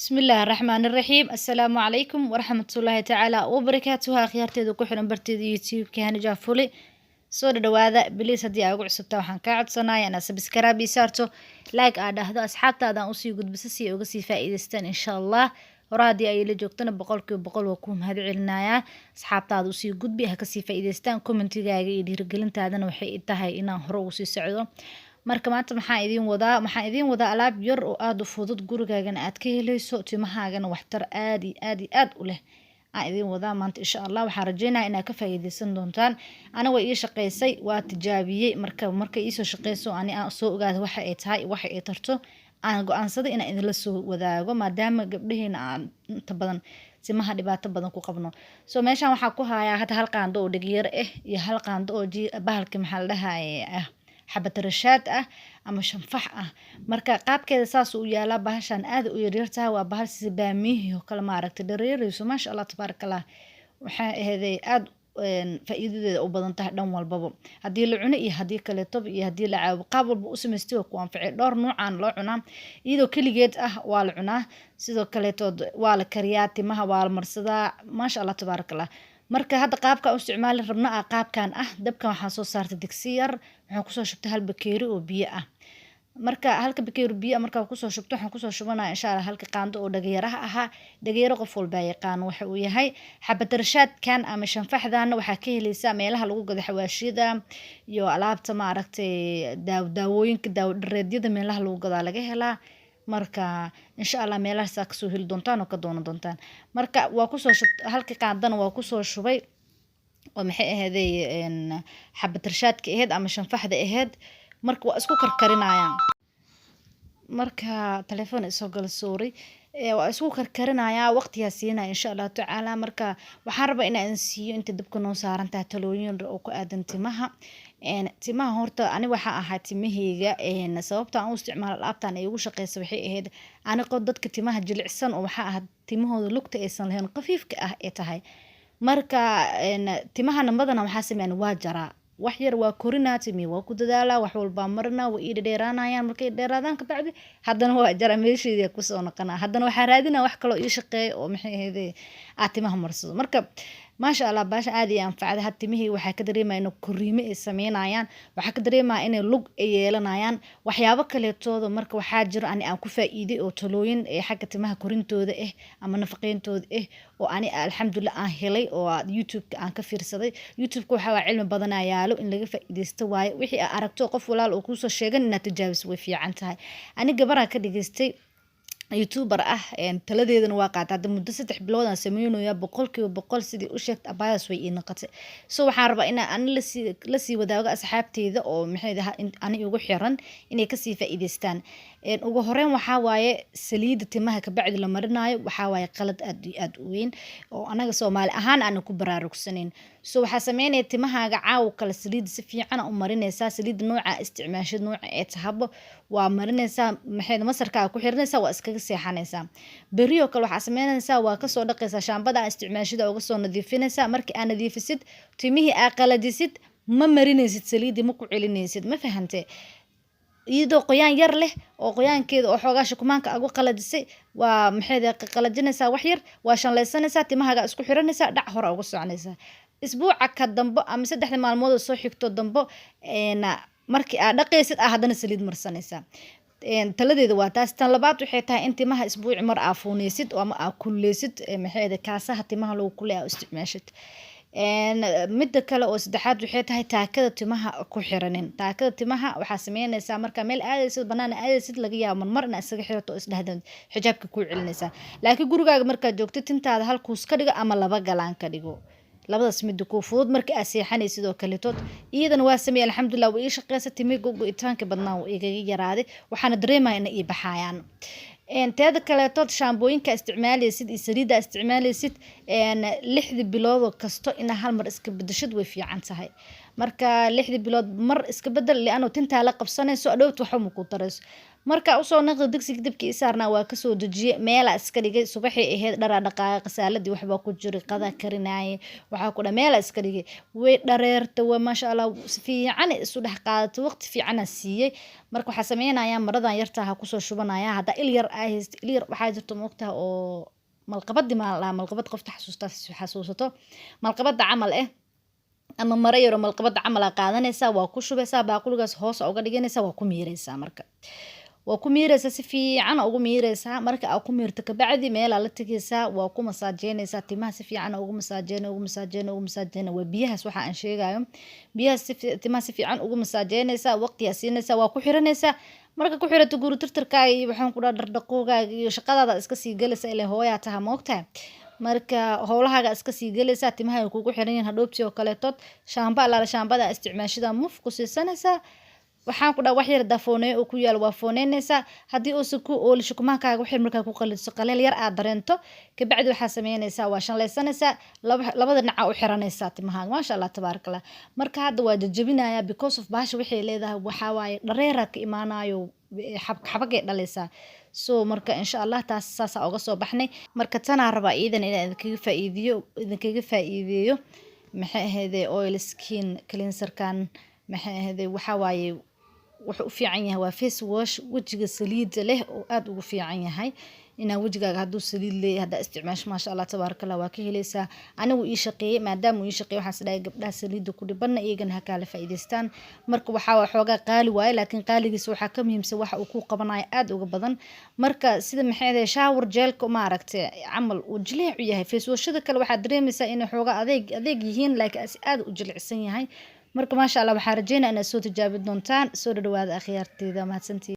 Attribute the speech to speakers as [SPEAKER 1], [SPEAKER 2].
[SPEAKER 1] Bismillaahi Raxmaani Raxiim. Assalaamu calaykum waraxmatullaahi tacaala wabarakaatuhu. Akhyaarteeda ku xiran barteeda YouTube-ka Hani Jaafuli, soo dhadhawaada. Please, haddii aa ugu cusubtaa, waxaan kaa codsanaya inaad subscribe ii saarto, like aa dhahdo, asxaabtaada aan usii gudbiso si ay uga sii faa'iidaystaan, insha Allah. Hore haddii ay la joogtana, 100% waa kuu mahad celinayaa. Asxaabtaada usii gudbi, ha kasii faa'iidaystaan. Commentigaaga iyo dhiirigelintaadana waxay i tahay inaan hore ugu sii socdo. Marka maanta maxaa idiin wadaa? Waxaan idiin wadaa alaab yar oo aada u fudud, gurigaagana aad ka helayso, timahaagana waxtar aad iyo aad iyo aad u leh aan idiin wadaa maanta, insha Allah. Waxaan rajeynaya inaad ka faa'iidaysan doontaan. Ana way ii shaqeysay, waa tijaabiyey. Marka markay iisoo shaqeyso, ani aan soo ogaada waxa ay tahay, waxa ay tarto, aan go-aansaday inaan idinla soo wadaago, maadaama gabdhaheena aan inta badan timaha dhibaato badan ku qabno. So meeshan waxaa ku hayaa hadda hal qaando oo dhegyar ah iyo hal qaando oo bahalka, maxaa la dhahaye, ah, xabad rashaad ah ama shanfax ah. Marka qaabkeeda saas u yaalaa. Bahashan aad u yaryartahay, waa bahal sida baamiyihii oo kale, maaragtay, dhareereyso. Maasha Allah, tabaaraka Allah. Waxaa aheeday aad faa'iidadeeda u badan tahay dhan walbaba, haddii la cuno iyo haddii kaleetoba iyo haddii la caabo, qaab walba u samaystay waa ku anficay. Dhowr nuucaan loo cunaa. Iyadoo keligeed ah waa la cunaa, sidoo kaleetood waa la kariyaa, timaha waa la marsadaa. Maasha Allah, tabaaraka Allah. Marka hadda qaabka u isticmaali rabno ah qaabkan ah. Dabkan waxaan soo saartay digsi yar, waxaan kusoo shubtay hal bakeeri oo biyo ah. Marka halka bakeeri biyo markaa kusoo shubto, waxaan kusoo shubanaya, insha Allah, halka qaando oo dhagayaraha ahaa. Dhagayaro qof walbaa yaqaano waxa uu yahay. Xabadarashaadkan ama shanfaxdana waxaa ka helaysaa meelaha lagu gado xawaashiyada iyo alaabta, maaragtay, daawooyinka, daawo dhareedyada, meelaha lagu gadaa laga helaa. Marka insha Allah meelahaasaa kasoo heli doontaan oo ka doonan doontaan. Marka waa kusoo shub, halka qaandana waa kusoo shubay oo maxay ahaydey, xabadarashaadka ahayd ama shanfaxda ahayd. Marka waa isku karkarinaya. Marka telefoon isoo gala, sorry. Waa isku karkarinayaa, waqtigaa siinaya, insha Allahu tacaala. Marka waxaan rabaa inaan siiyo, inta dabka noo saaran tahay, talooyin oo ku aadan timaha. Timaha horta ani waxaa ahaa timaheyga, sababta aan u isticmaalo alaabtan ay ugu shaqeysa waxay ahayd, ani qod dadka timaha jilicsan oo waxaa ahaa timahooda lugta aysan lahayn, khafiifka ah ay tahay. Marka timahana badanaa waxaa sameeyaan waa jaraa, wax yar waa korinaa, timi waa ku dadaalaa, wax walbaa marinaa, waa ii dhadheeraanayaan. Markay dheeraadaan kabacdi haddana waa jaraa, meesheedii kusoo noqonaa. Haddana waxaa raadinaa wax kaloo ii shaqeeya oo, maxay ahayde, aad timaha marsado. Marka maasha Allah, baasha aad ii anfacday. Had timihii waxaa ka dareemaya inay koriimo ay sameynayaan, waxaa ka dareemaya inay lug ay yeelanayaan, waxyaabo kaleetooda. Marka waxaa jiro ani aan ku faa'iiday oo talooyin ee xagga timaha korintooda ah ama nafaqeyntooda ah oo ani alxamdulillah aan helay oo YouTube-ka aan ka fiirsaday. YouTube-ka waxaa waa cilmi badanaa yaalo, in laga faa'iidaysto waaye. Wixii aad aragto qof walaal oo kuusoo sheegan, inaad tijaabiso way fiican tahay. Ani gabaraa ka dhageystay YouTuber ah, taladeedana waa qaatay. Hadda muddo 3 bilood aan sameynaya, 100% sidii u sheegtay abaayas way ii noqotay. So waxaan rabaa inaan ani lasii wadaago asxaabteyda oo, maxay daha, ani igu xiran, inay kasii faa'iidaystaan. Ugu horeyn waxaa waaye saliidda timaha kabacdi la marinaayo. Waxaa waaye qalad aad iyo aad u weyn oo anaga Soomaali ahaan aana ku baraarugsanayn. So waxaa sameynaya, timahaaga caawa kale saliidda si fiican u marinaysaa. Saliidda nooca isticmaashid, nooca ee tahabo, waa marinaysaa, maxay, masarkaa ku xiranaysaa, waa iskaga seexanaysaa. Beriyoo kale waxaa sameynaysaa, waa kasoo dhaqaysaa shaambada aa isticmaashida, uga soo nadiifinaysaa. Markii aa nadiifisid, timihii aa qalajisid, ma marinaysid saliiddii, ma ku celinaysid. Ma fahante? Iyadoo qoyaan yar leh oo qoyaankeeda oo xoogaa shukumaanka agu qalajisay, waa, maxay, qalajinaysaa wax yar, waa shanlaysanaysaa, timahaaga isku xiranaysaa, dhac hore uga soconaysaa. Isbuuca ka dambo ama 3da maalmood oo soo xigto dambo, markii aad dhaqaysid, aa haddana saliid marsanaysaa. Taladeeda waa taas. Tan labaad waxay tahay in timaha isbuuci mar aa fuuneysid ama aa kululeysid, maxay ahayd, kaasaha timaha lagu kuley aa isticmaashid. Midda kale oo saddexaad waxay tahay taakada timaha ku xiranin. Taakada timaha waxaa sameynaysaa markaa meel aadaysid, banaan aadaysid, laga yaabo marmar inaad isaga xirato oo isdhahdo xijaabka kuu celinaysaa. Laakiin gurigaaga markaad joogtid, tintaada hal kuus ka dhigo ama laba galaan ka dhigo, labadaas midda kuu fudud. Marka aad seexanaysid oo kaletood, iyadana waa sameeyey, alxamdulilah, waa ii shaqeysa. Timi gogo-itaanka badnaa waa igaga yaraaday, waxaana dareemaya inay ii baxayaan. Teeda kaleetood, shaambooyinka isticmaaleysid iyo saliidda isticmaaleysid, 6dii biloodoo kasto inaa hal mar iska bedeshid way fiican tahay. Marka 6-dii bilood mar iska bedel, liano tintaa la qabsanayso, adhowt waxba ma ku tarayso. Marka usoo naqda, digsiga dabkii i saarnaa waa kasoo dejiyey, meelaa iska dhigay. Subaxii ahayd, dharaa dhaqaaya, qasaaladii waxbaa ku jiray, qadaa karinaaye, waxaa ku dha meelaa iska dhigay. Way dhareerta, waa maasha Allah, si fiican isu dhex qaadatay, waqti fiicana siiyey. Marka waxaa sameynayaa, maradan yartaa ha kusoo shubanaya. Haddaa il yar aa haysto, il yar waxaa jirto, moogtaha, oo malqabadii maa la dhahaa, malqabad, qofta xasuusta xasuusato, malqabada camal eh ama maro yaro malqabada camal aa qaadanaysaa, waa ku shubaysaa baaquligaas, hoos uga dhiganaysaa, waa ku miiraysaa. Marka waa ku miiraysaa, si fiican ugu miiraysaa. Marka aa ku miirto kabacdi, meelaa la tegaysaa, waa ku masaajeynaysaa timaha, si fiican ugu masaajeyna, ugu masaajeyna, ugu masaajeyna. Waa biyahaas waxa aan sheegayo, biyahaas si timaha si fiican ugu masaajeynaysaa, waqtiyaa siinaysaa, waa ku xiranaysaa. Marka ku xirato, guri tirtirkaaga iyo, waxaan ku dhaha, dhardhaqoogaaga iyo shaqadaada iska sii galaysa, ilaa hooyaa taha, moogtahay. Marka howlahaaga iska sii galaysaa, timaha ay kugu xiran yihiin. Hadhoobtii oo kaleetood, shaamba allaala shaambada isticmaashida muf ku siisanaysaa. Waxaan ku dhaha, wax yar dafooneyo oo ku yaal waa fooneynaysaa. Haddii uusan ku ooli, shukumaankaaga wax yar markaa ku qaliso, qaleel yar aad dareento, kabacdi waxaa sameynaysaa, waa shanlaysanaysaa, laba labada dhinaca u xiranaysaa timahaaga. Maasha Allah, tabaaraka Allah. Marka hadda waa jajabinayaa, because of baasha waxay leedahay, waxaa waaye dhareera ka imaanayo, xabagay dhalaysaa. So marka insha Allah taas saasaa uga soo baxnay. Marka tanaa rabaa iidan inaan idinkaga faa'iideeyo. Maxay ahayde, oil skin cleanserkan, maxay ahayde, waxaa waaye wuxuu u fiican yahay, waa face wash wejiga saliida leh oo aada ugu fiican yahay. Inaa wejigaaga hadduu saliid leeyahay, haddaa isticmaasho, maasha Allah, tabaaraka Allah, waa ka heleysaa. Anigu ii shaqeeyey. Maadaama uu ii shaqeeyey, waxaan is dhahay gabdhaha saliidda ku dhibanna iyagana ha kaala faa'iidaystaan. Marka waxaa waa xoogaa qaali waaye, laakiin qaaligiisa waxaa ka muhiimsan waxa uu ku qabanayo aada uga badan. Marka sida, maxay ahayd, shower gelka, maaragtay, camal uu jileec u yahay. Face washada kale waxaad dareemaysaa inay xoogaa adeeg adeeg yihiin, laakiin asi aada u jilicsan yahay. Marka maasha Allah, waxaa rajeynaya inaad soo tijaabi doontaan. Soo dhadhawaada, akhyaarteyda, mahadsantiin.